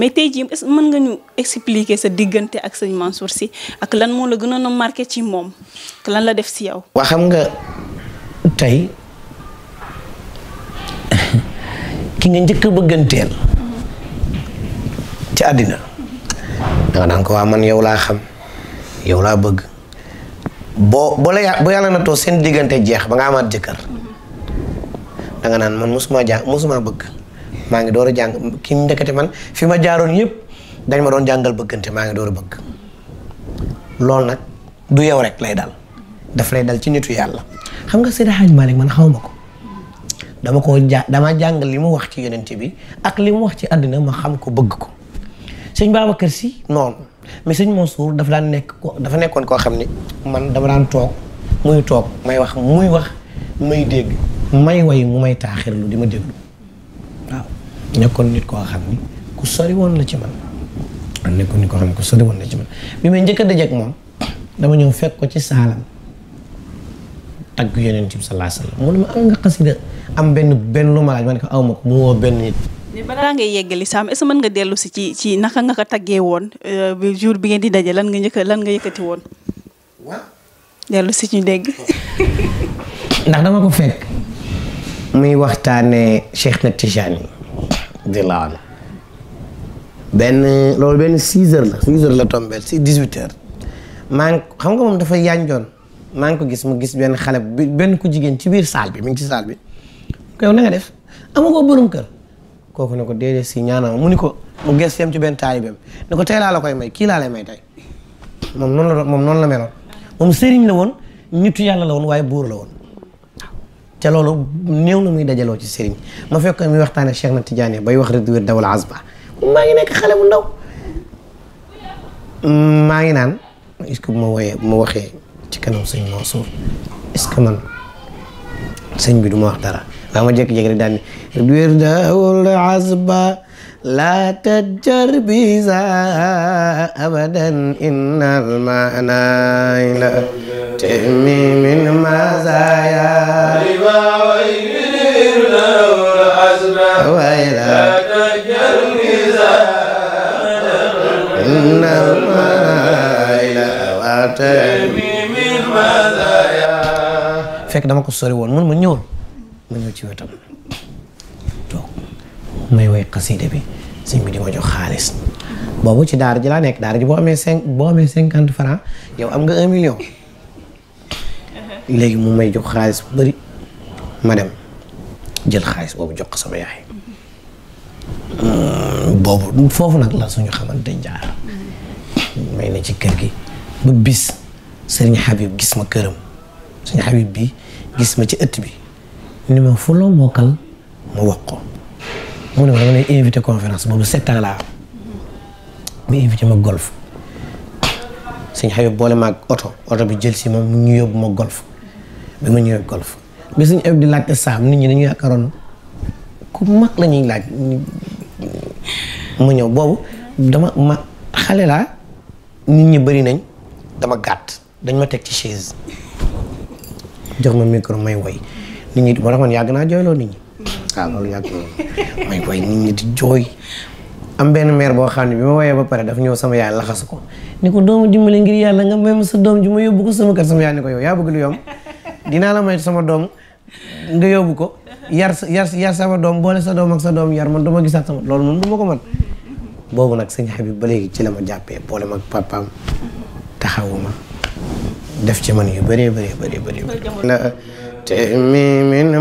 mais tey jii est-ce que mën nga ñu expliquer sa diggante ak sëñ Mansour Sy ak lan moo la gënoon a marqué ci moom lan la def si yow. waa xam nga tey ki nga njëkk a bëgganteel ci àddina danga naan ko waa man yow laa xam yow laa bëgg boo yàlla na too seen diggante jeex ba nga amaat jëkkër danga naan man mosuma bëgg maa ngi door a jàng ki ndekete man fi ma jaaroon yëpp dañ ma doon jàngal bëggante maa ngi door a bëgg loolu nag du yow rek lay dal daf lay dal ci nitu yàlla xam nga Seydi Hadji Malick man xaw ma ko dama jàngal li mu wax ci yonent bi ak li mu wax ci àddina ma xam ko bëgg ko sëñ Babacar Sy noonu mais sëñ Mansour dafa nekkoon koo xam ni man dama daan toog muy toog may wax muy wax may dégg may way mu may taaxirlu di ma déglu waaw nekkoon nit koo xam ni ku sori woon la ci man nekkoon nit koo xam ni ku sori woon la ci man bi may njëkk a dajeek moom dama ñëw fekk ko ci saalam tagg yonent bi sallallahu alayhi wasallam mu ne ma am nga xasida am benn lu ma laaj ma ne ko aw ma ko mu woo benn nit. mais balaa ngay yeggali Sam est-ce que mën nga dellu si ci naka nga ko taggee woon jour bi ngeen di daje lan nga yëkkati woon. waaw. dellu si ñu dégg. ndax dama ko fekk. muy waxtaanee Cheikh na Tijani radiyallahu anhu benn 6 heures la tombeel si 18 heures xam nga moom dafa yànjoon maa ngi ko gis mu gis benn xale benn ku jigéen ci biir saal bi mi ngi ci saal bi ko yow na nga def ama ko borom kër kooku ne ko déedéet si ñaanama mu ni ko mu ges yam ci benn taalibeem ne ko tey laa la koy may kii laa lay may tey moom noonu la meloon moom sëriñ la woon nitu yàlla la woon waaye buur la woon te loolu néew na muy dajaloo ci sëriñ ma fekk muy waxtaane Cheikh na Tidiane bay wax rek wér dawal asba maa ngi nekk xale bu ndaw maa ngi naan est-ce que bu ma waxee ci kanam sëñ Mansour est-ce que man sëñ bi du ma wax dara waa ma jékki-jékki rek daal ni wér dawal asba la tajjar biza abadan innal manayla temi min mazaya wayla tajjar biza innal manayla temi min mazaya fekk dama ko sori woon mun ma ñëwul ma ñëw ci wetam toog may way xaside bi sëñ bi di ma jox xaalis boobu ci daara ji laa nekk daara ji boo amee 50 francs yow am nga 1 million léegi mu may jox xaalis bu bari ma dem jël xaalis boobu jox ko sama yaay boobu foofu nag la suñu xamante jaar may ne ci kër gi ba bis sëriñ Habib gis ma këram sëriñ Habib bi gis ma ci ëtt bi ni ma fu loo mokkal ma wax ko mu ne ma dama lay invité conférence boobu 7 ans laa mu invité ma golf sëñ Habib boole ma ak oto bi jël si ma mu ñu yóbbu ma golf bi ma ñëwee golf bi sëñ Habib di laajte saam nit ñi dañuy yaakaaroon ku mag la ñuy laaj ma ñëw boobu ma xale laa nit ñi bëri nañ dama gàtt dañ ma teg ci chaise jox ma micro may woy nit ñi moo tax man yàgg naa jooyloo nit ñi waaw loolu yàgg na may woy nit ñi di jooy am benn mère boo xam ne bi ma woyee ba pare daf ñëw sama yaay laxasu ko ni ko doomu dimbale ngir yàlla nga may ma sa doom ji ma yóbbu ko sama kër sama yaay ni ko yow yaa bëgg lu yomb dinaa la may sama doom nga yóbbu ko yar sama doom boole sa doom ak sa doom yar man dama gisaat sama loolu moom du ma ko mën boobu nag sëñ Habib ba léegi ci la ma jàppee boole ma ak papaam taxawuma def ci man yu bëree la te mi min